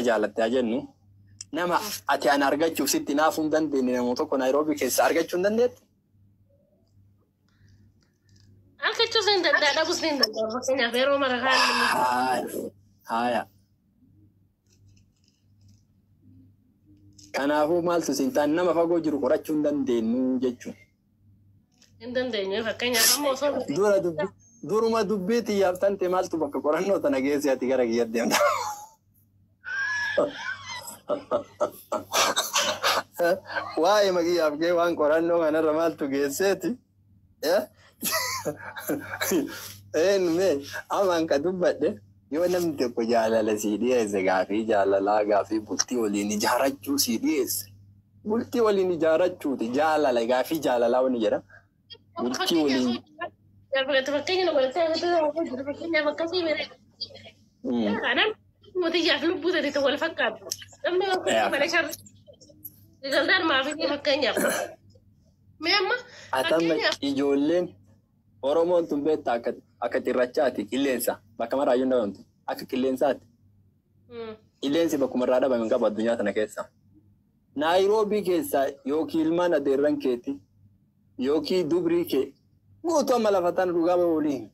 Jaalatte haa jennu, nama ati ana argachuuf sitti naafuu hin dandeenye nama tokko Naayiroobii keessa argachuu hin dandeettu? Argachuus ni danda'a, dhabuus ni danda'a. Fakkeenyaaf yeroo mara kaan. Haaya. Kanaafuu maaltu siin ta'an nama fagoo jiru qorachuu hin dandeenyu jechuudha. Hin dandeenyu, fakkeenyaaf amma osoo. Dura dubbii duruma dubbii xiyyaaf tante maaltu bakka qorannoo tana geesse ati gara kiyya deemta. Waa'ee makiyyaaf kee waan qorannoo kanarra maaltu geesseeti? Eenyu amaan ka dubbadhe, yoo namni tokko jaalala sii dhiyeesse, gaafii jaalalaa, gaafii bultii waliin ijaarachuu sii dhiyeesse. Bultii waliin ijaarachuuti jaalala, gaafii jaalalaa wani jedha. Bultii waliin. Fakkeenya fakkeenyaaf akkasii mere. Kanaaf mootiyyaaf lubbuu sadiitti wal fakkaatu. Namni malee sharri. Galdaan maafii fakkeenyaaf. Mee amma. Atamma ijoolleen Oromoon tun beektaa akka cirrachaati, qilleensa bakka maraayyuu hin dhabamtu, akka qilleensaati. Qilleensi bakkuma irraa dhabame hin qabu addunyaa tana keessa. Naayiroobii keessa yookiin ilmaan adeerran keeti yookiin dubrii kee guutuu amma lafa tana dhugaa waliin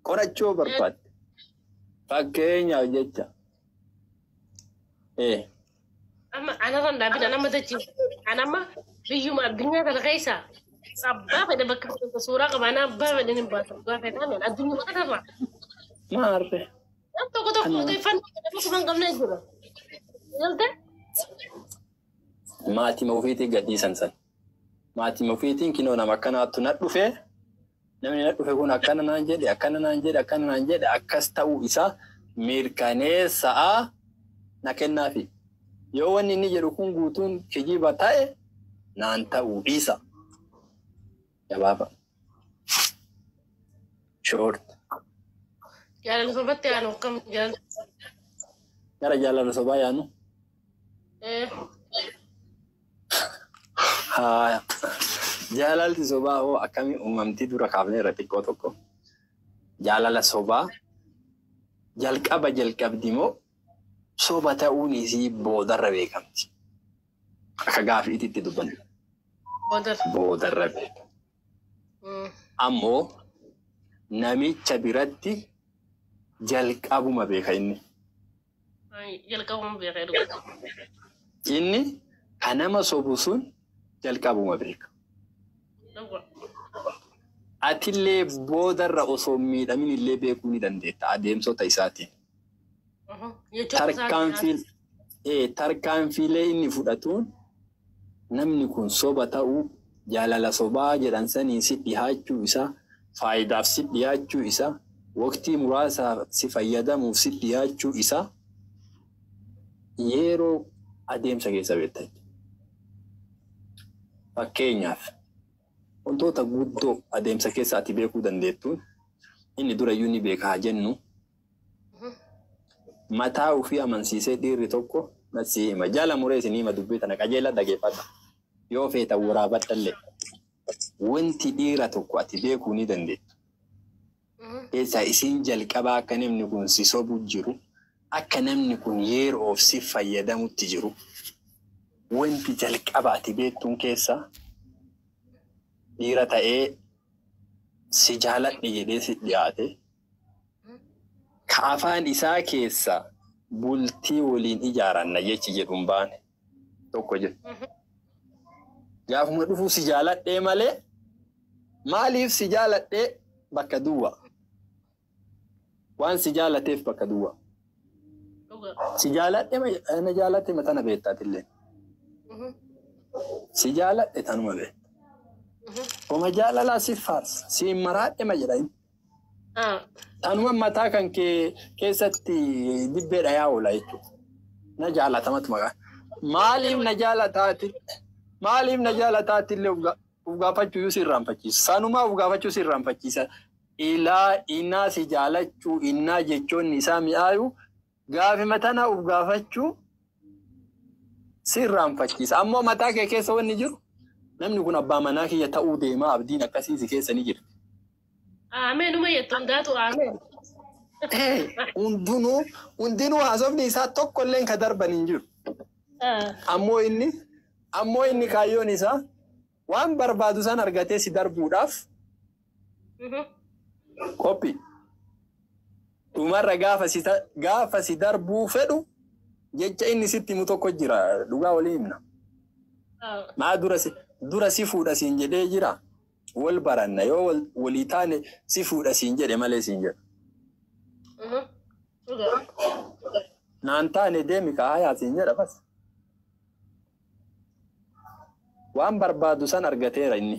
qorachuu barbaadde. Fakkeenyaaf jecha. Amma anarraan dhaabina nama dachii anamma biyyuma addunyaa kana keessa abbaa fedhe bakka fedhe suuraa qaba, ana abbaa fedhe hin baasa, dhugaa fedhe addunyaa kanarra. Maarre. Nam tokko tokko odeeffannoo jedhamu kuma hin qabne jira. Galte? Maatii ofiitiin gadhiisan san. Maatii ofiitiin kinoo nama akkanaattu na dhufee, namni na dhufe kun akkana naan jedhe, akkana naan jedhe, akkana naan jedhe, akkas ta'uu isaa mirkaneessa'a na kennaafi. Yoo wanni inni jedhu kun guutuun kijiba ta'e, naan ta'uu dhiisa. Gabaaba. Short. Jaalala sobatti aanu akkam jaalala? Gara jaalala sobaa yaanu. Haaya. Jaalalli sobaa hoo akkamii uumamtii dura kaafnee irra xiqqoo tokko. Jaalala sobaa jalqaba jalqabdi moo soba ta'uun isii boodarra beekamti? Akka gaafiitti dubbanne. Boodarra. Boodarra beekamti. Ammoo namicha biratti jalqabuma beeka inni. Jalqabuma beeka dhugaa. Inni kan nama sobu sun jalqabuma beeka. Atillee boodarra osoo miidhamin illee beekuu ni dandeetta adeemsota isaatiin. Tarkaanfiilee inni fudhatuun namni kun soba ta'uu, jaalala sobaa jedhan saniin si dhihaachuu isaa, faayidaaf si dhihaachuu isaa, waqtii muraasaaf si fayyadamuuf si dhihaachuu isaa yeroo adeemsa keessa beekta. Fakkeenyaaf wantoota guddoo adeemsa keessa ati beekuu dandeettuun, inni durayyuu ni beeka haa jennu, mataa ofii amansiisee dhiirri tokko nasi hima. Jala muree isin hima, dubbii tana qajeela dhageeffadha. Yoo feetan waraabadhallee, wanti dhiira tokko ati beekuu ni dandeettu. Keessaa isiin jalqabaa akka namni kun si sobu jiru, akka namni kun yeroof si fayyadamutti jiru, wanti jalqaba ati beektuun keessaa dhiira ta'ee si jaaladhe jedhee si dhiyaate ka afaan isaa keessa bultii waliin ijaaranna jechi jedhu hin baane tokko jedhu. Gaafuma dhufuu si jaaladhee malee maaliif si jaaladhee bakka duwwaa. Waan si jaalateef bakka duwwaa. Si jaaladhe na jaalatte matana beektaatillee. Si jaaladhe tanuma beekta. Oma jaalalaa si faarsa. Si maraadhe ma jedha inni. Tanuma mataa kan kee keessatti dibbee dhayaa oola jechuudha. Na jaalatamatu maqaa. Maaliif na jaalataati? Maaliif na jaalataati illee uf gaafachuu si irraanfachiisa. Sanumaa uf gaafachuu si irraanfachiisa. Ilaa innaa si jaalachuu innaa jechoonni isaa mi'aayu gaafi matanaa uf gaafachuu si irraanfachiisa. Ammoo mataa kee keessa wanni jiru namni kun abbaa manaa kiyya ta'uu deemaa abdiin akkasii si keessa ni jirti. Ameen, uma jettu hundaatu ameen. Hundinuu haasofni isaa tokkolleen ka darban hin jiru. Ammoo inni kaayyoon isaa waan barbaadu san argatee si darbuudhaaf qophii. Dhumarra gaafa si darbuu fedhu jecha inni sitti himu tokko jira dhugaa walii himna. Maa dura si fuudha siin jedhee jira wal baranna yoo walii taane si fuudha siin jedhe malee siin jedhu. Naan taane deemi kaayaa siin jedha bas. Waan barbaadu san argateera inni.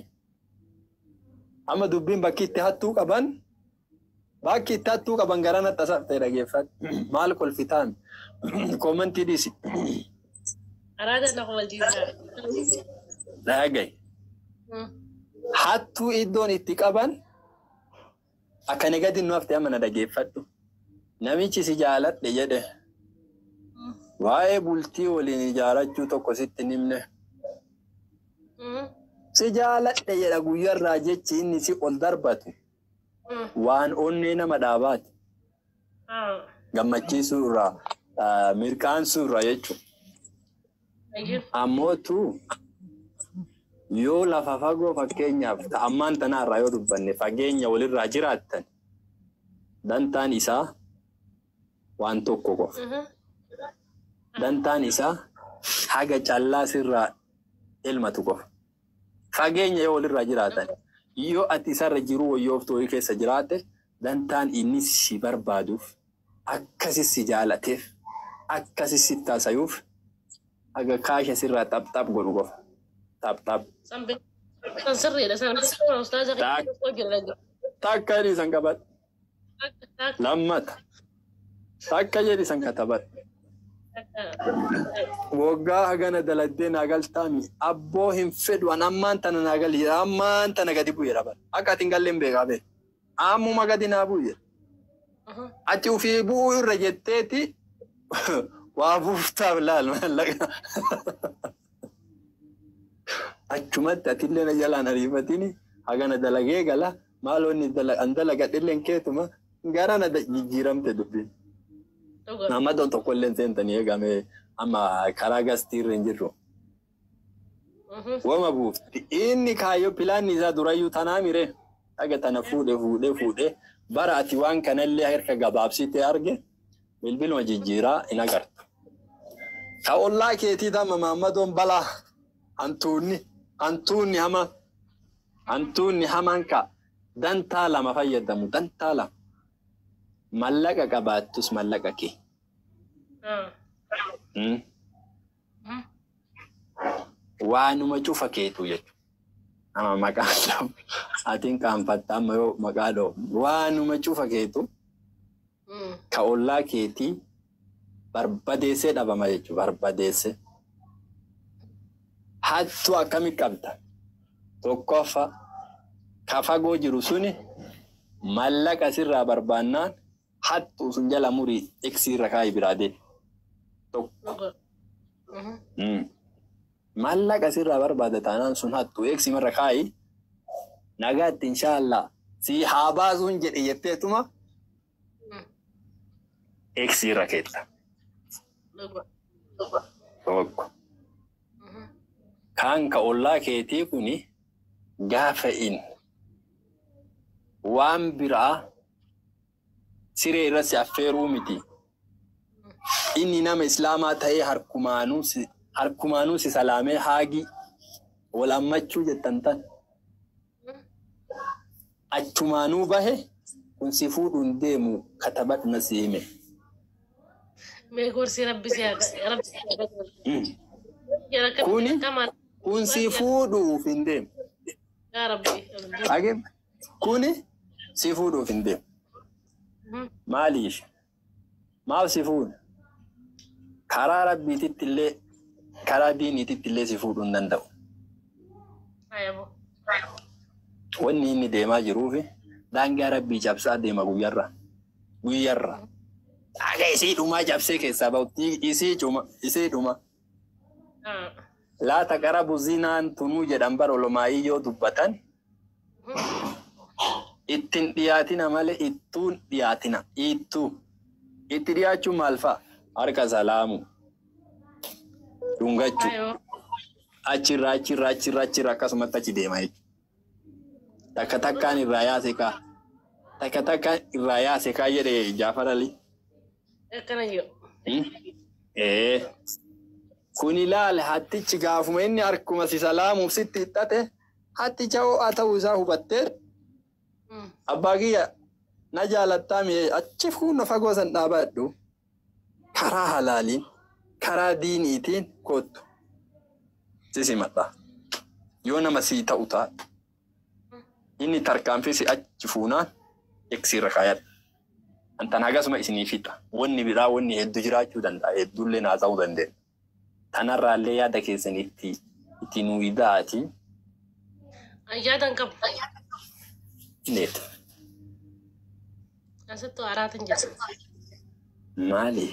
Amma dubbiin bakki itti hattuu qaban garana tasaftee dhageeffadhu. Maal kolfitaan koomantii dhiisi. Araada na kolchiisa. Dhagaye. Hattuu iddoon itti qaban akkana gadi nu haftee amma na dhageeffadhu. Namichi si jaaladhe jedhe. Waa'ee bultii waliin ijaarachuu tokko sitti hin himne. Si jaaladhe jedha guyyarraa jechi inni si ol darbatu. Waan onnee nama dhaabaati. Gammachiisuu irraa mirqaansuu irraa jechuudha. Ammootu yoo lafa fagoo fakkeenyaaf ammaan tanaarraa yoo dubbanne fageenya walirraa jiraattan dantaan isaa waan tokko qofa. Dantaan isaa haga callaa sirraa elmatu qofa. Fageenya yoo walirraa jiraatan yoo ati isarra jiruu wayyooftuu wayii keessa jiraatte dantaan inni si barbaaduuf akkasi si jaalateef akkasi si taasayuuf haga kaasha sirraa xapxap godhu qofa. Xapxap. Takka jedhi san qabadhu. Lammata. Takka jedhi san katabadhu. Waggaa hagana daladdee naa galtaami abboo hin fedhu an ammaan tana naa gali ammaan tana gadi bu'e dhaban akka ati hin galle hin beekaa beeku ammuma gadi naa bu'e ati ufii bu'uu irra jetteeti waa buuftaaf laal maallaqa achumatti atillee na jalaan ariifatini hagana dalagee gala maaloo inni an dalagadhillee keetuma gara na jijjiiramte dubbiin. Nama tokkollee seentanii eegame amma karaa gastii irra hin jirru. Wama buufti. Inni kaayyoo pilaanni isaa durayyuu tanaa mire. Dhaga tana fuudhee bara ati waan kanallee harka gabaabsitee arge bilbiluma jijjiiraa hin agartu. Ka ollaa keetii tama Maammadoon balaa hantuunni hamaan ka dantaa lama fayyadamu dantaa lama. Mallaqa qabaattus mallaqa kee. Waanuma cufa keetu jechuudha. Amma maqaa dhoofu atiin qaanfatta amma yoo maqaa dhoofu waanuma cufa keetu ka ollaa keetii barbadeessee dhabama jechuudha barbadeessee. Hattuu akkami qabda? Tokkoffaa ka fagoo jiru suni mallaqa sirraa barbaannaan hattuu sun jala murii eksii irra kaa'i biraa deemi. Tokko. Mallaqa sirraa barbaada taanaan sun hattuu eksii irra kaa'i nagaatti inshaallah si haa baasuun jedhe jetteetuma eksii irra keetta. Tokko. Kaan ka ollaa keetii kuni gaafa inni waan biraa siree irratti affeeruu miti. Inni nama islaamaa ta'ee harkumaanuu si salaamee haagi wal ammachuu jettan tan. Achumaanuu bahe kun si fuudhuun deemu katabadhu na si hime. Mee gorsi rabbi si haa Kun si fuudhuuf hin deemu. Kuni si fuudhuuf hin deemu. Maaliif? Maaf si fuudha? Karaa rabbiititti illee karaa diiniititti illee si fuudhuu hin danda'u. Wanni inni deemaa jiruufi daangaa rabbii cabsaa deema guyyarra. Guyyarra. Dhagaa isii dhumaa cabsee keessaa bahutti isii dhuma. Laata qarabu zinaan tunuu jedhan bara olomaayii yoo dubbatan Ittiin dhiyaatina malee ittuun dhiyaatina. Ittuu. Itti dhiyaachuun maal fa'a? Harka salaamu. Dhungachuu. Achirraa achirraa achirraa achirraa akkasumatti achi deema jechuudha. Takka takkaan irraa yaase kaa. Takka takkaan irraa yaase kaa jedhe Jaafar Ali. Akkana jiru. Kun ilaale hattichi gaafuma inni harkuma si salaamuuf sitti hidhate hatticha ho'aa ta'uu isaa hubattee abbaa kiyya na jaalattaa mi'ee achi fuula fagoo san dhaabadhu karaa halaaliin karaa diiniitiin kottu si simadha. Yoo nama sii ta'u taate inni tarkaanfii si achi fuunaan eksiirra kaayadha. Antan hagasuma isinii fixa. Wanni biraa wanni hedduu jiraachuu danda'a. Hedduullee naa ta'uu dandeenya. Tanarraallee yaada keessan itti nuu idaati. Yaadan qabu. Neet. Asittuu araatin jira. Maali?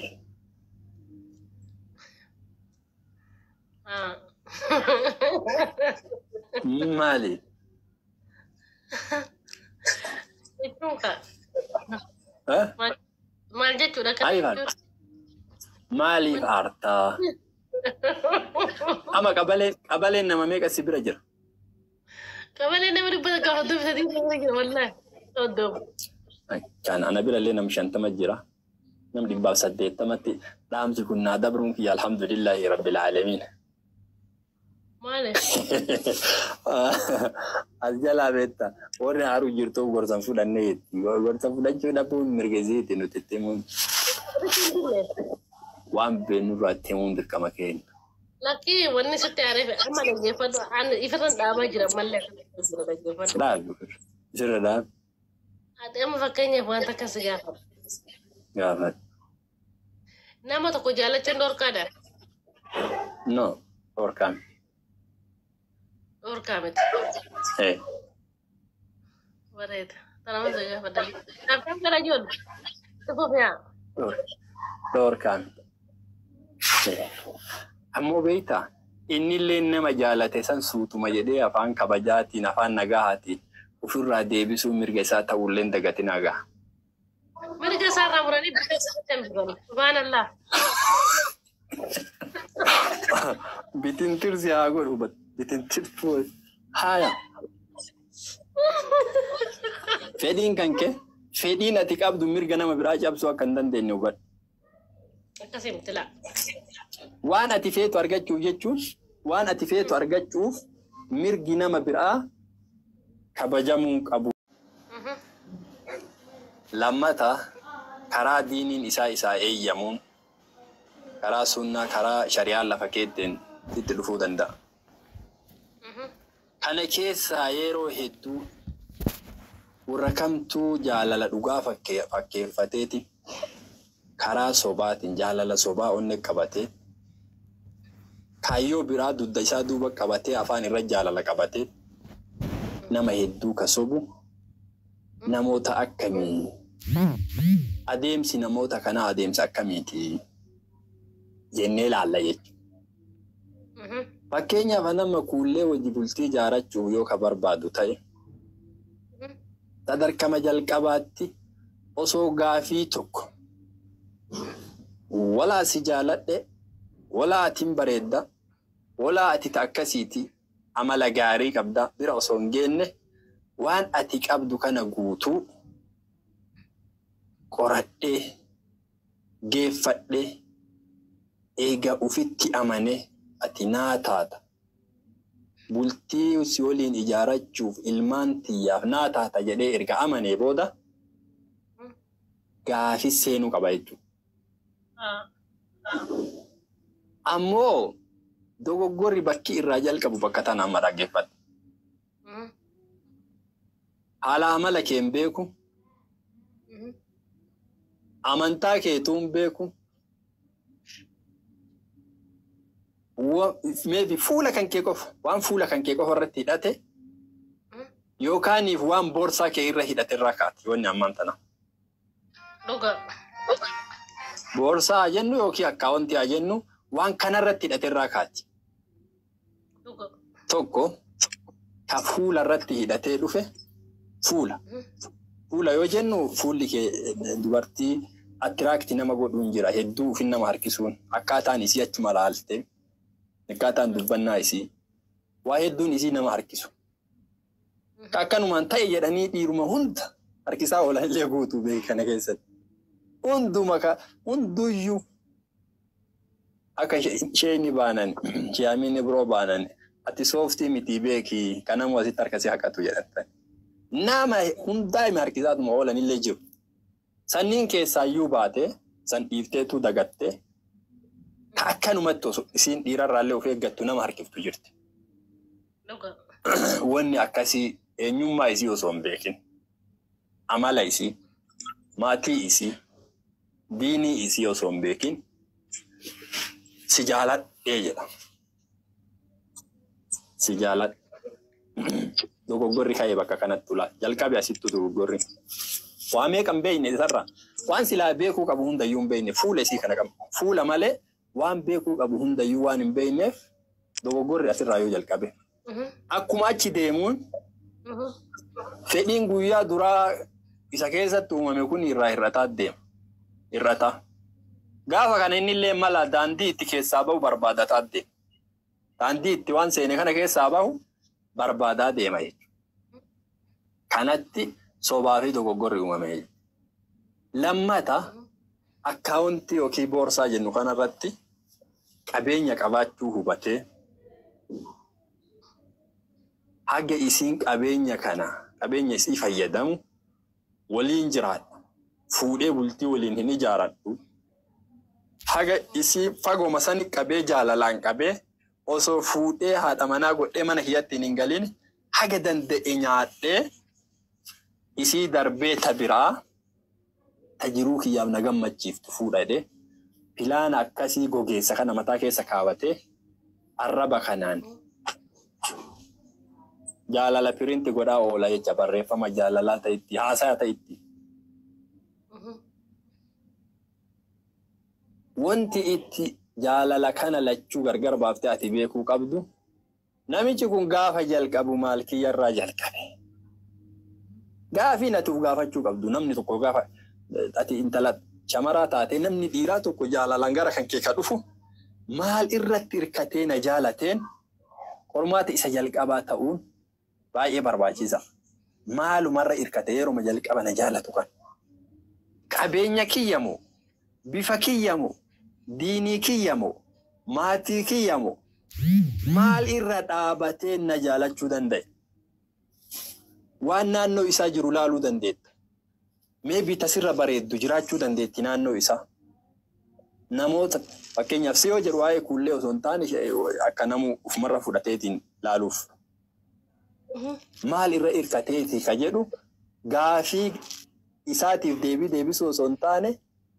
Maali? Jechuun kaa. Maal jechuudha? Maaliif aartaa? Amma qabaleen nama meeqa si bira jira? Qabaleen nama 133 bira jira wallaahi. Kan ana birallee nama 50 jira. Nama 180tti dhaamsi kun naa dabruun kiyya alhamdulillahi rabbil aalamiin. Maali? As jalaa beektaa warri haaruu jirtu gorsan fudhannee gorsa fudhachuu dhabuun mirga isiiti nuti itti himuun. Waan beeknurraa itti himuun dirqama keenya. Lakkii wanni sitti aareef amma dhaggeeffadhu ani ifirran dhaabaa jira mallee dhaggeeffadhu. Dhaabi sirra dhaabi. Ati amma fakkeenyaaf wanta akkas gaafadhu. Gaafadhu. Nama tokko jaalachuun dhorkaadha. No, dhorkaa miti. Dhorkaa miti. Bareeda. Tana wanta gaafadha. Akkam gara ijoollee? Tufuuf yaa. Dhorkaa miti. Ammoo beektaa innillee nama jaalate san suutuma jedhee afaan kabajaatiin afaan nagahaatiin ofirraa deebisuu mirga isaa ta'ullee dagatinaa gaha. Mirga isaarraa muranii bita isaatti hambisan. Subhaanallah. Bitintirsi haa godhu bitintirsi haaya. Fedhiin kan kee fedhiin ati qabdu mirga nama biraa cabsuu akka hin dandeenye hubadhu. Akkasii miti laa. Waan ati feetu argachuuf jechuun waan ati feetu argachuuf mirgi nama biraa kabajamuu qabu. Lammata karaa diiniin isaa isaa eeyyamuun karaa sunnaa karaa shari'aan lafa keetteen itti dhufuu danda'a. Kana keessaa yeroo hedduu warra kamtuu jaalala dhugaa fakkeeffateeti karaa sobaatiin jaalala sobaa onnee qabatee kaayyoo biraa dugda isaa duuba qabatee afaan irra jaalala qabatee nama hedduu ka sobu namoota akkamii? Adeemsi namoota kanaa adeemsa akkamiiti jennee ilaalla jechuudha. Fakkeenyaaf nama kuullee hojii bultii ijaarrachuuf yoo ka barbaadu ta'e sadarkama jalqabaatti osoo gaafii tokko walaa si jaaladhe walaa atiin bareedda walaa ati akkasiiti amala gaarii qabda bira osoo hin geenne waan ati qabdu kana guutuu qoradhee geeffadhee eega ufitti amane ati naa taata. Bultii si waliin ijaarrachuuf ilmaan tiyyaaf naa taata jedhee erga amanee booda gaafii seenuu qaba jechuudha. Ammoo dogoggorri bakki irraa jalqabu bakka tana amma dhaggeeffadhu. Haala amala kee hin beeku. Amantaa keetuu hin beeku. Maybe fuula kan kee qofa waan fuula kan kee qofa irratti hidhate yookaaniif waan boorsaa kee irra hidhate irraa kaati wanni ammaan tana. Dhugaa. Boorsaa haa jennu yookiin akkaawuntii haa jennu waan kanarratti hidhate irraa kaati. Dhugaa. Tokko ka fuula irratti hidhatee dhufe Fuula. Fuula yoo jennu fuulli kee dubartii attract nama godhuun jira. Hedduu ofin nama harkisuun akkaataan isii achuma laalte akkaataan dubbannaa isii waa hedduun isii nama harkisu. Akkanumaan ta'e jedhanii dhiiruma hunda harkisaa oolan illee guutuu beeku kana keessatti. Hunduma hunduyyuu akka isheen baanan shi'amiin biroo baanan ati sooftii miti beeki kanamu asitti harkasii haqatu jedhan. Nama hundaa hime harkisaatuma oolan illee jiru. Sanniin keessaayyuu baate san dhiifteetu dagatte akkanumatti osoo isiin dhiirarraallee of eeggattu nama harkiftu jirti. Wanni akkasii eenyummaa isii osoo hin beekin amala isii maatii isii diinii isii osoo hin beekin si jaaladhee jedha. Si jaaladhe. Dogoggorri ka'ee bakka kanatti ulaa. Jalqabe asittu dogoggorri. Waa meeqa hin beekne isarraa. Waan silaa beekuu qabu hundayyuu hin beekne fuula isii kana qaba. Fuula malee waan beekuu qabu hundayyuu waan hin beekneef dogoggorri asirraa yoo jalqabe. Akkuma achi deemuun fedhiin guyyaa duraa isa keessatti uumame kun irraa hir'ataa deema. Hir'ataa. Gaafa kana inni illee mala daandii itti keessaa bahu barbaadataa deema. Daandii itti waan seene kana keessaa bahu barbaadaa deema jechuudha. Kanatti sobaa fi dogoggorri uumame jechuudha. Lammata akkaawuntii yookiin boorsaa jennu kanarratti qabeenya qabaachuu hubatee haga isiin qabeenya kana qabeenya isii fayyadamu waliin jiraadha. Fuudhee bultii waliin hin ijaaradhu. Haga isii fagooma sani qabee jaalalaan qabee osoo fuudhee haadha manaa godhee mana kiyyatti hin galin haga danda'e nyaadhee isii darbee ta biraa ta jiruu kiyyaaf na gammachiiftu fuudha jedhee pilaana akkasii gogeessa kana mataa keessa kaawwatee arraba kanaan jaalala pirinti godhaa oola jecha barreeffama jaalalaa ta'itti haasaa ta'itti. Wanti itti jaalala kana lachuu gargar baaftee ati beekuu qabdu namichi kun gaafa jalqabu maal kiyyarraa jalqabe. Gaafii natuuf gaafachuu qabdu namni tokko gaafa ati intala shamaraa taatee namni dhiiraa tokko jaalalaan gara kan kee ka dhufu maal irratti hirkatee na jaalateen qormaata isa jalqabaa ta'uun baay'ee barbaachisa. Maalumarra hirkatee yeroo jalqaba na jaalatu kan. Qabeenya kiyyamoo, bifa kiyyamoo, diinii kiyyamoo, maatii kiyyamoo maal irra dhaabatee na jaalachuu danda'e? Waan naannoo isaa jiru laaluu dandeetta. Mee bita sirra bareeddu jiraachuu dandeetti naannoo isaa. Namoota fakkeenyaaf si yoo jedhu waa'ee kuullee osoo hin taane akka namu ofumarra fudhateetiin laaluuf. Maal irra hirkateeti ka jedhu gaafii isaatiif deebii deebisuu osoo hin taane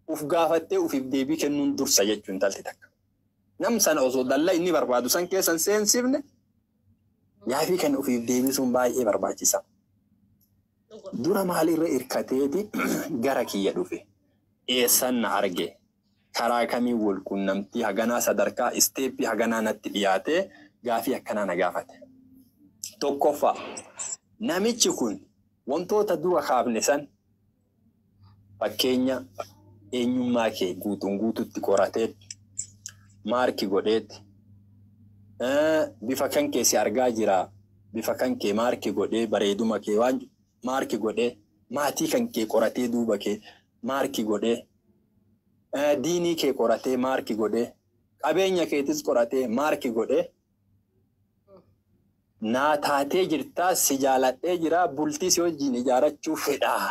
uf gaafattee ufiif deebii kennuun dursa jechuun intalti takka. Nam sana osoo dallaa inni barbaadu san keessa hin seensifne gaafii kana ufiif deebisuun baay'ee barbaachisa. Dura maal irra hirkateeti gara kiyya dhufe? Eessan na arge? Karaa kamiin wal quunnamtii haganaa sadarkaa isteeppii haganaa natti dhiyaatee gaafii akkanaa na gaafate. Tokkoffaa namichi kun wantoota dura kaafne san fakkeenya eenyummaa kee guutuun guututti qorateetti maarki godheetti bifa kan kee si argaa jira bifa kan kee maarki godhee bareeduma kee waan maarki godhee maatii kan kee qoratee duuba kee maarki godhee diinii kee qoratee maarki godhee qabeenya keetis qoratee maarki godhee naa taatee jirtaa si jaaladhee jira bultii si wajjin ijaarachuu fedhaa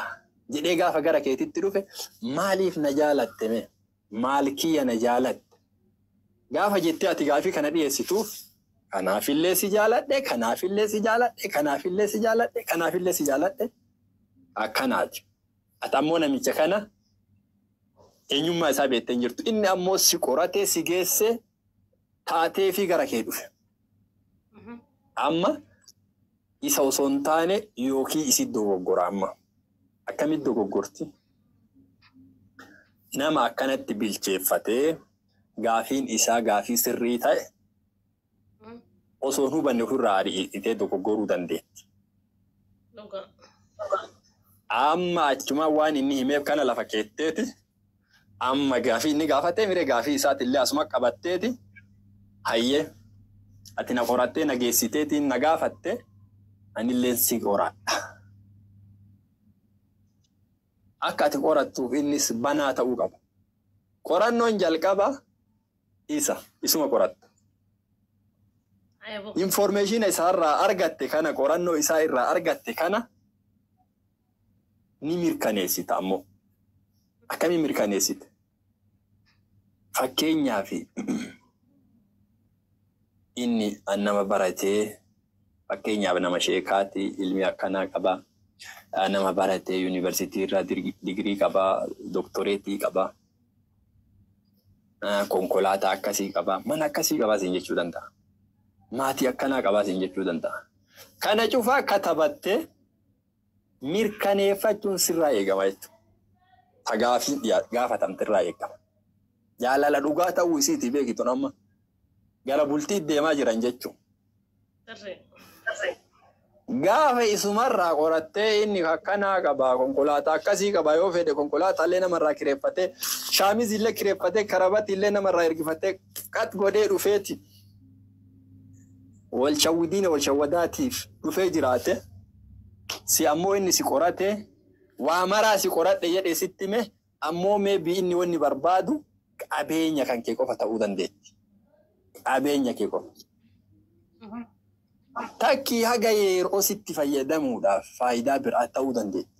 jedhee gaafa gara keetitti dhufe maaliif na jaalatte mee maal kiyya na jaalatte gaafa jettee ati gaafii kana dhiyeessituuf kanaafillee si jaaladhe kanaafillee si jaaladhe kanaafillee si jaaladhe kanaafillee si jaaladhe akkanaati. Ati ammoo namicha kana eenyummaa isaa beektee hin jirtu. Inni ammoo si qoratee si geesse taatee fi gara kee dhufe. Amma isa osoo hin taane yookiin isi dogoggora amma. Akkamitti dogoggorti? Nama akkanatti bilcheeffatee gaafiin isaa gaafii sirrii ta'e osoo hin hubanne ofirraa ari'itee dogoggoruu dandeetti. Amma achuma waan inni himeef kana lafa keetteeti. Amma gaafii inni gaafatee miree gaafii isaatiillee asuma qabatteeti. Hayyee ati na qorattee na geessiteetiin na gaafatte anillee si qoradha. Akka ati qorattuuf innis banaa ta'uu qaba. Qorannoon jalqaba isa isuma qoratta. Informeeshinii isaarraa argatte kana qorannoo isaa irraa argatte kana ni mirkaneessita ammoo. Akkamiin mirkaneessita? Fakkeenyaaf inni nama baratee fakkeenyaaf nama sheekaati ilmi akkanaa qabaa. Nama baratee yuunivarsiitii irraa digirii qabaa, doktoreetii qabaa, konkolaataa akkasii qabaa, mana akkasii qabaa siin jechuu danda'a. Maatii akkanaa qabaa siin jechuu danda'a. Kana cufaa katabattee mirkaneeffachuun sirraa eegama jechuudha. Gaafiin gaafatamte irraa eegama. Jaalala dhugaa ta'uu isiitii beekitu amma gara bultii deemaa jiran jechuudha. Gaafa isumarraa qorattee inni akkanaa qabaa konkolaataa akkasii qabaa yoo fedhe konkolaataa namarraa kireeffatee shaamizii illee kireeffatee karabatii illee namarraa ergifatee qat godhee dhufeeti. Wal shawwidiina wal shawwadaatiif dhufee jiraate si ammoo inni si qorate waa maraa si qoradhe jedhee sitti hime ammoo meebii inni wanni barbaadu qabeenya kan kee qofa ta'uu dandeetti. Qabeenya kee qofa. Takkii haga yeroo sitti fayyadamuudhaaf faayidaa biraa ta'uu dandeetti.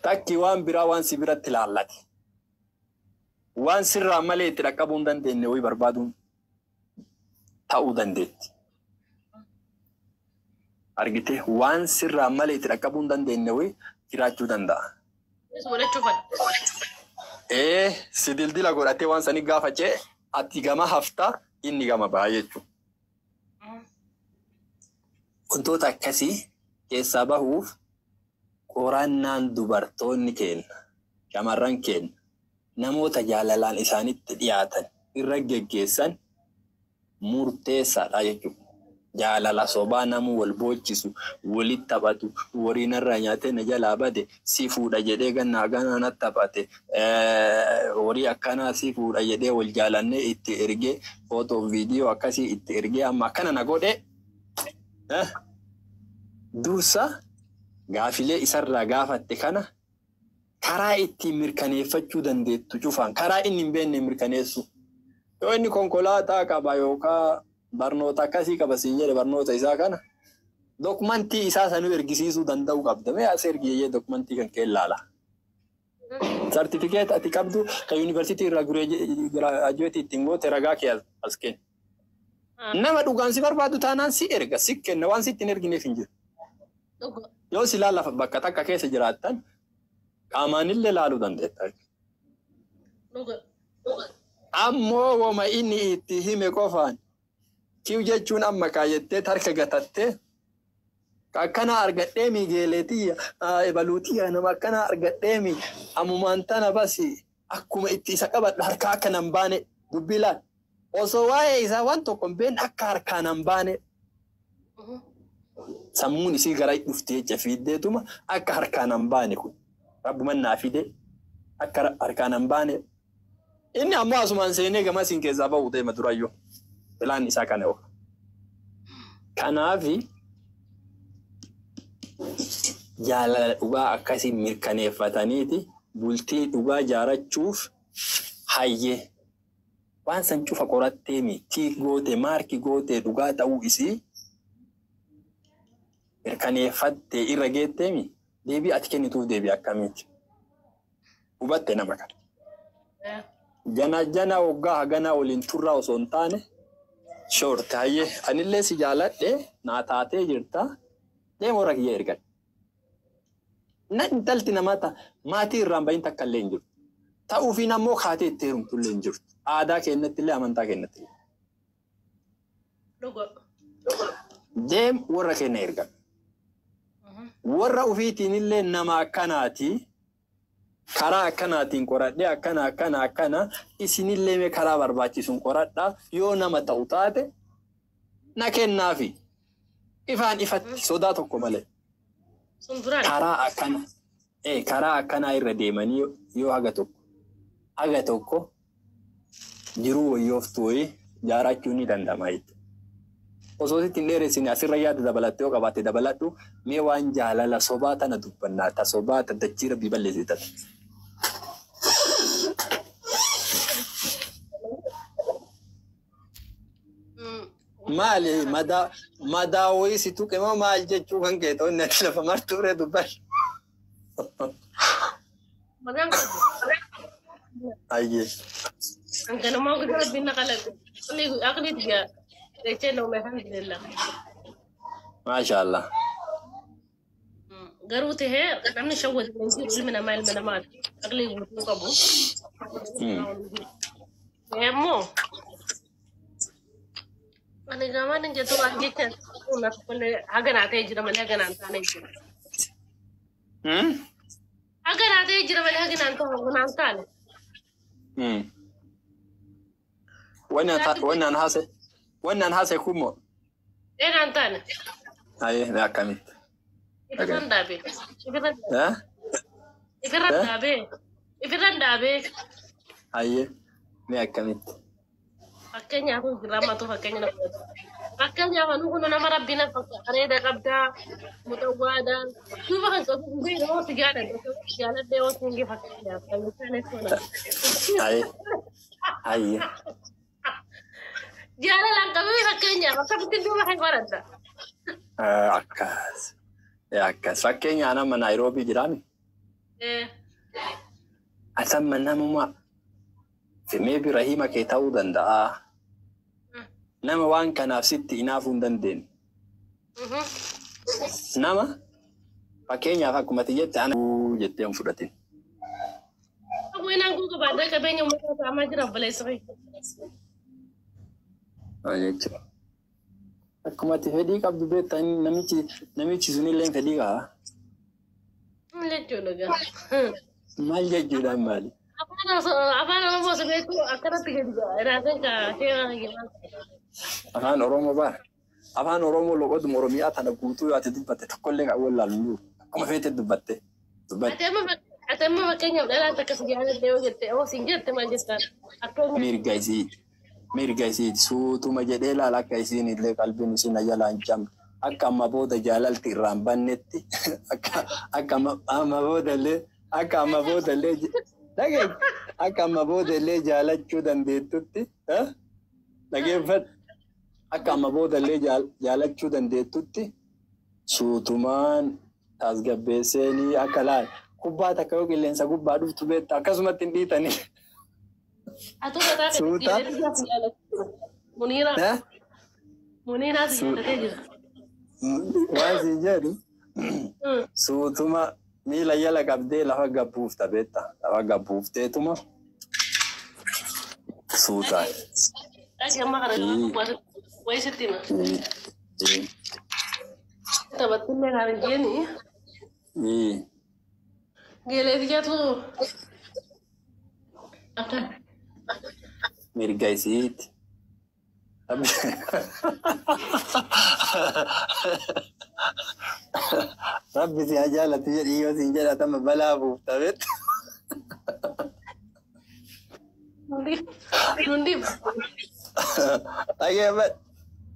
Takkii waan biraa waan si biratti ilaallate. Waan sirraa malee itti dhaqqabuu hin dandeenye wayii barbaaduun ta'uu dandeetti. Argitee waan sirraa malee itti dhaqqabuu hin dandeenye wayii jiraachuu danda'a. Si dildila godhatee waan sanii gaafa ce'e ati gama haftaa inni gama ba'a jechuudha. Wantoota akkasii keessaa bahuuf qorannaan dubartoonni keenya, shamarran keenya namoota jaalalaan isaanitti dhiyaatan irra geggeessan murteessaadha jechuudha. Jaalala sobaa namuu wal booccisu, walitti taphatu, horii narraa nyaatee na jalaa bade, si fuudha jedhee gannaa ganaa natti taphate, horii akkanaa si fuudha jedhee wal jaalannee itti ergee footoo viidiyoo akkasii itti ergee amma akkana na godhe. Dursa gaafilee isarraa gaafatte kana karaa ittiin mirkaneeffachuu dandeettu cufaan karaa inni hin beekne mirkaneessu. Yoo inni konkolaataa qaba yookaan barnoota akkasii qaba siin jedhe barnoota isaa kana dokumentii isaa sanuu ergisiisuu danda'uu qabda. Mee as ergi dokumentii kan kee ilaala. Sartifikeet ati qabdu kan yuunivarsiitii irraa giraajuweetii ittiin goote ragaa kee as kenni. Nama dhugaan si barbaadu taanaan si erga si kenna waan sitti hin ergineef hin jiru. Yoo silaa lafa bakka takka keessa jiraattan qaamaanillee laaluu dandeetta. Ammoo woma inni itti hime qofaan kiw jechuun amma kaayyettee harka gatattee akkana argadhee mi geeleetiyya ebaluutiyya nama akkana argadhee mi ammumaan tana basi akkuma itti isa qabadhu harka akka nan baane dubbii laal. Osoo waa'ee isaa waan tokko hin beekne akka harkaan hin baane sammuun isii gara dhuftee jecha fiiddeetuma akka harkaan hin baane kun rabbuman naa fide akka harkaan hin baane inni ammoo asumaan seenee gama siin keessaa bahu deema durayyuu filaan isaa kana oola. Kanaafi jaalala dhugaa akkasii mirkaneeffataniiti bultii dhugaa jaarachuuf hayyee. Waan san cufa qorattee tiik goote maarki goote dhugaa ta'uu isii mirkaneeffattee irra geetteemi deebii ati kennituuf deebii akkamiiti? Hubatte nama kana. Jana jana waggaa haganaa waliin turraa osoo hin taane shoorte hayyee anillee si jaaladhe naa taatee jirta deema warra kiyya ergadhe. Na intalti namaa maatii irraan bahin takka illee hin jirtu. Ta'uufiin ammoo kaatee itti heerumtu illee hin jirtu. Aadaa keenyatti illee amantaa keenyatti illee. Deem warra keenya erga. Warra ofiitiin illee nama akkanaati. Karaa akkanaatiin qoradhee akkana akkana akkana isinillee mee karaa barbaachisuun qoradhaa yoo nama ta'u taate na kennaafi. Ifaan ifatti sodaa tokko malee. Sun duraan. Karaa akkanaa irra deemanii yoo haga tokko jiruu wayyooftuu wayii jaarachuu ni danda'ama jechuudha. Osoo sitti hin dheeressine asirra yaada dabalattee yoo qabaatte dabaladhu mee waan jaalala sobaa tana dubbannaa ta sobaa ta dachii rabbii balleessitan. Maali madaa wayii si tuqe moo maal jechuu kan kee ta'u inni ati lafa martuuree dubbadhu. Madaan qabu. Ayyee. Hanganumaa guddaa rabbiin na qalaqe. Aqli tiyya jechee nama alhamdulillah. Maashaallah. Garuu tahee namni shawwatu hin jiru ilmi namaa ilma namaati. Aqlii guutuu qabu. Ammoo ani gamaan hin jettu waan jecha haga naa ta'ee jira malee haga naan taane jira. Haga naa ta'ee jira malee haga naan taane. Wannan haase kumo. Ee naan taane. Ayyee akkamitti. Ifirran dhaabee. Ifirran dhaabee. Ifirran dhaabee. Ayyee mee akkamitti. Fakkeenyaaf jiraamatu fakkeenya nama godhatu. Fakkeenyaaf anu kun nama rabbiin bareeda qabdaa muxawwaadhaan duuba kan qabu hin beekne oo si jaaladhe jaaladhee oo si hin fakkeenyaaf kan isaan ibsuudha. Ayyee. Ayyee. Jaalalaan qabee fakkeenyaaf akkamitti duuba kan baradha. Akkas. Akkas fakkeenyaa nama Naayiroobii jiraami. Asamma namuma maybe rahima kee ta'uu danda'a. Nama waan kanaaf sitti hinaafuu hin dandeenye. Nama fakkeenyaaf akkuma ati jette ana jettee hin fudhatin. Hawweenaan kun qabaatee qabeenya uummata saamaa jira obboleessa kee. Jechuudha. Akkuma ati fedhii qabdu beektaa namichi sunillee fedhii qaba. Jechuudha gaa. Maal jechuudhaan maali? Afaan Oromoo si beektu akkanatti gadi raaseen kaasee. Afaan Oromoo bara. Afaan Oromoo loqoduma Oromiyaa tana guutuu yoo ati dubbatte tokkollee kan wallaalu akkuma feete dubbatte. Ati amma fakkeenyaaf dhalaan takka si jaaladhe yoo jette oo siin jette maal jettaan? Mirga isiiti. Mirga isiiti. Suutuma jedhee ilaala akka isiin illee qalbiin isiin jalaan hin cabne. Akka amma booda jaalalti irraa hin bannetti. Akka amma booda illee akka amma booda illee dhagee akka amma booda illee jaalachuu dandeettutti dhageeffadhu. Akka amma booda illee jaalachuu dandeettutti suutumaan tasgabbeesseenii akka laal kubbaa takka yoo qilleensa gubbaa dhuftu beekta akkasumatti hin dhiitanii. Suuta. Muniiraa. Muniiraa si jaalatee jira. Waan siin jedhu suutuma miila jala qabdee lafa gabbuufta beekta lafa gabbuufteetuma suutaan. Amma kana wayi sitti hima. Taphattillee kan hin jeeni. Geeleetijaatu akka. Mirga isiiti. Rabbi si haa jaalatu jedhii yoo siin jedhatama balaa buufta beekta. Hundi. Dhageeffadhu.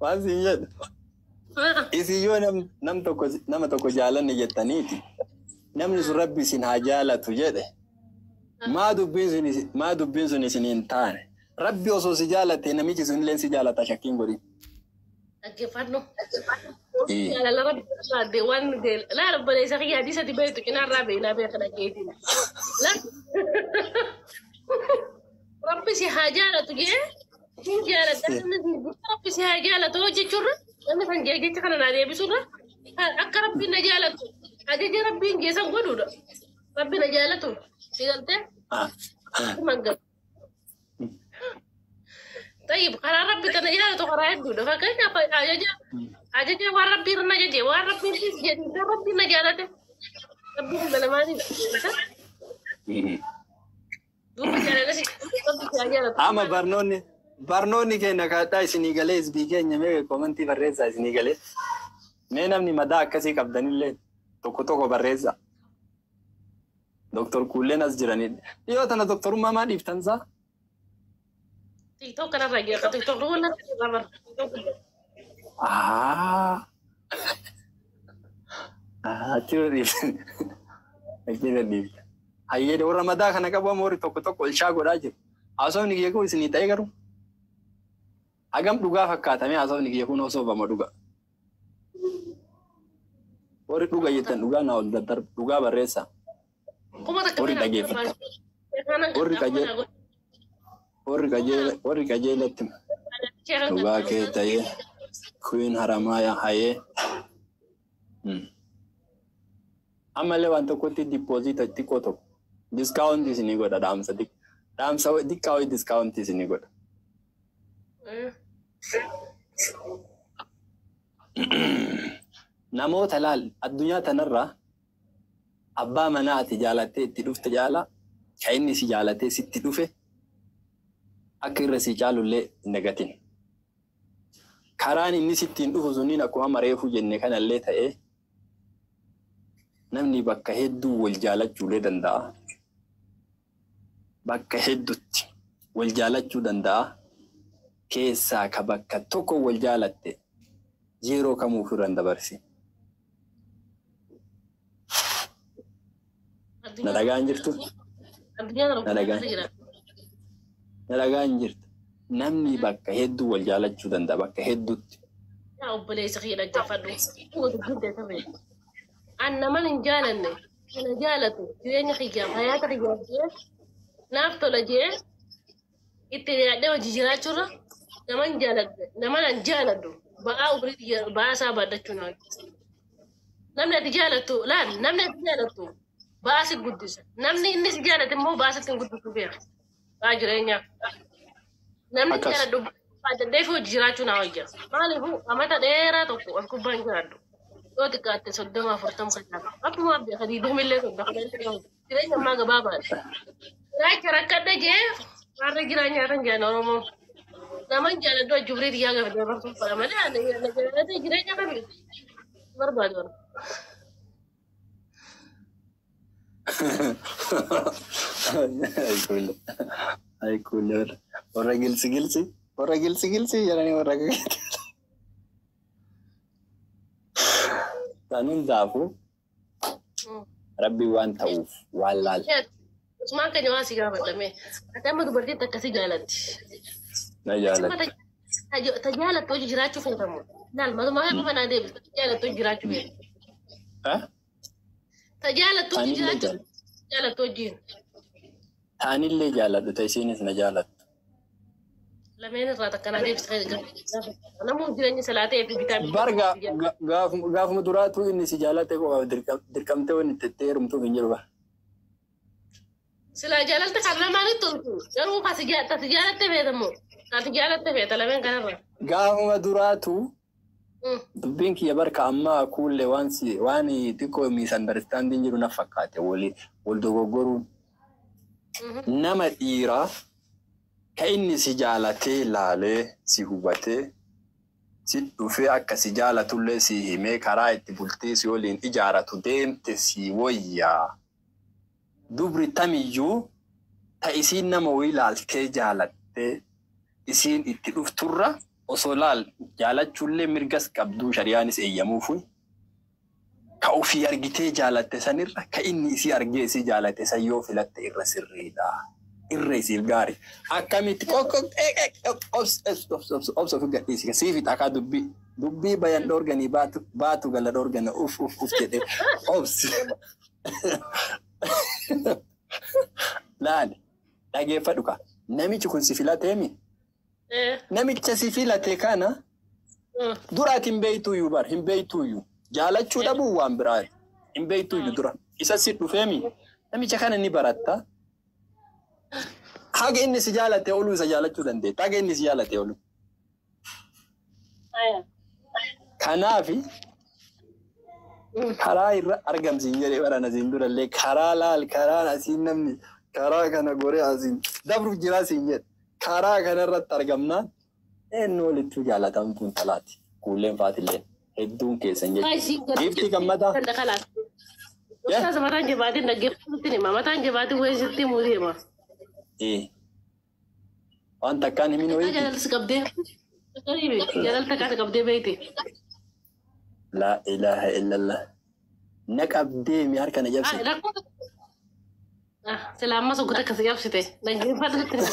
Waan siin jedhu. Isin yoo nama tokko jaalanne jettaniiti. Namni sun rabbi isin haa jaalatu jedhe. Maa dubbiin sun isin hin taane. Rabbi osoo si jaalate namichi sun illee si jaalata shakkiin godhin. Dhaggeeffadhu. Jaalala rabbi barbaadde waan laala obboleessa kiyya hadiisa ati beektu cinaarraa beeknaa beeka dhaggeetiin. Rabbi si haa jaalatu jee hin jaaladha rabbi si haa jaalatu jechuurra namni san jecha kana naa deebisurra akka rabbiin na jaalatu ajaja rabbiin geessan godhuudha. Rabbi na jaalatu si galtee mangalu. طيب قرار ربي كان يا قرار يدو فكان ajaja ajaja waan rabbii irra ajaje waan rabbiin jedhe rabbiin na jaalate rabbiin malamaani duuba jaalala si rabbi si jaalatu. Ama barnoonni keenya kaadhaa isinii galee isbii keenya mee koomantii barreessaa isinii galee mee namni madaa akkasii qabdanillee. Tokko tokko barreessa. Doktor Kuulleen as jiranii. Dhiyoo tana doktorummaa maa dhiiftansaa? TikTok kanarra jira. TikTok ruuna irra. Achirra dhiiftan. Achirra dhiiftan. Hayyee warra mataa kana qabu amma warri tokko tokko olshaa godhaa jiru. Haasofni kiyya kun isinii ta'e garuu. Hagam dhugaa fakkaatamee haasofni kiyya kun osoo bama dhuga. Warri dhuga jettan dhugaa naa ol daddarba dhugaa barreessa. Warri dhageeffata. Warri qajeelatti dhugaa kee ta'ee Queen Haramaaya hayee. Ammallee waan tokkotti dippooziita xiqqoo tokko diskaawuntii isinii godha dhaamsa xiqqaa wayii diskaawuntii isinii godha. Namoota laal addunyaa tanarraa abbaa manaa ati jaalattee itti dhufte jaala kan inni si jaalatee sitti dhufe akka irra si caalullee hin dagatin. Karaan inni sittiin dhufu sunniin akkuma mareefuu jenne kanallee ta'ee namni bakka hedduu wal jaalachuulee danda'a. Bakka hedduutti wal jaalachuu danda'a. Keessaa ka bakka tokko wal jaalatte yeroo kamuu ofirra hin dabarsi. Na dhagaan jirtu? Na dhagaan jirtu. Namni bakka hedduu wal jaalachuu danda'a bakka hedduutti. Obboleessa kiyya dhaggeeffadhu. An naman hin jaalanne kana jaalatu jireenya kiyyaaf hayaata kiyyaaf jee naaf tola jee itti yaadhee hojii jiraachuurra naman jaaladhu naman an jaaladhu ba'aa umrii ba'aa isaa baadhachuu naa. Namni ati jaalattu laal namni ati jaalattu ba'aa si guddisa. Namni inni si jaalate immoo ba'aa sitti hin guddisu beeka. Ba'aa jireenyaaf. Namni jaaladhu baadhadhee fi hojii jiraachuu naa wayya. Maaliifuu amata dheeraa tokko as gubbaa hin jiraadhu. Yoo xiqqaatte 30 40 kan taatu. Akkuma beeka 20 30 jireenya ammaa gabaabaadha. Raacha rakkadha jee warra jiraa nyaatan jiran Oromoo. Naman jaaladhu ajjubrii xiyyaa gaafa dabarsuuf fadha malee ani jaalatee jireenya kamii barbaadu. Ayikuule warra gilsi gilsi warra gilsi gilsi jedhanii warra Kan hundaafuu rabbi waan ta'uuf waan laal. Usmaan keenya waan si gaafatame. Ati amma dubartiin takka si jaalatti. Na jaalatti. Ta jaalattu hojii jiraachuu feetamu. Laal matumaa qofa naa deebisa. Ta jaalattu hojii jiraachuu feeta. Ta jaalattu hojii jiraachuu jaalattu hojiin. Taanillee jaaladhu ta isiinis na jaalattu. Lameen irraa takka naa deebisa. Namuu jireenya salaatee fi bitaa. Barga gaafuma duraatu inni si jaalate qofaaf dirqamtee wanni itti heerumtuuf hin jiru ba. Silaa jaalalte kan lamaanitti toltu garuu kasi jaalatte feetamu. Ati jaalatte feeta lameen kanarra. Gaafuma duraatu dubbiin kiyya barka ammaa kuullee waan xiqqoo miisandarstaandiin jiru na fakkaate wal dogoggoruun. Nama dhiiraa ka inni si jaalatee laalee si hubatee si dhufee akka si jaalatullee si himee karaa itti bultee si waliin ijaaratu deemte si wayyaa. Dubri tamiyyuu ta isiin nama wayii laaltee jaalattee isiin itti dhufturra osoo laal jaalachuullee mirgas qabduu shariyaanis eeyyamuufu ka ofii argitee jaalatte sanirra ka inni isii argee isii jaalate san yoo filatte irra sirriidha. Irra isiif gaarii. Akkamitti obsa ofi gadhiisi. Siifi xakaa dubbii. Dubbii bayan dhoorganii baatu gala dhoorgana uf uf uf jedhee obsi. Laali dhageeffadhu kaa. Namichi kun si filateemi? Namicha si filate kana dura ati hin beektuyyuu bar hin beektuyyuu. Jaalachuu dhabuu waan biraa hin beektuyyuu dura. Isa si dhufeemi? Namicha kana ni baratta. Haga inni si jaalate oluu isa jaalachuu dandeetta. Haga inni si jaalate oluu. Kanaafi karaa irra argamsiin jedhee baran asiin durallee karaa laal karaan asiin namni karaa kana goree asiin dabruuf jiraa siin jedhe. Karaa kanarratti argamnaan eenyu walittuu jaalatamtuun talaati. Kuulleen faatillee hedduun keessan jechuudha. Giiftii gammadaa. Ustaas mataan jabaatiin dhaggeeffatutti hima. Mataan jabaatiin wayii sitti himuu deema. Waan takkaan himin wayiiti. Jaalalli si qabdee. Jaalalli takkaa si qabdee beekte. Laa ilaaha illallah. Na qabdee mi harka na jabsite. Rakkoo silaa ammas oggota akkasii qabsite. Dhaggeeffatutti hima.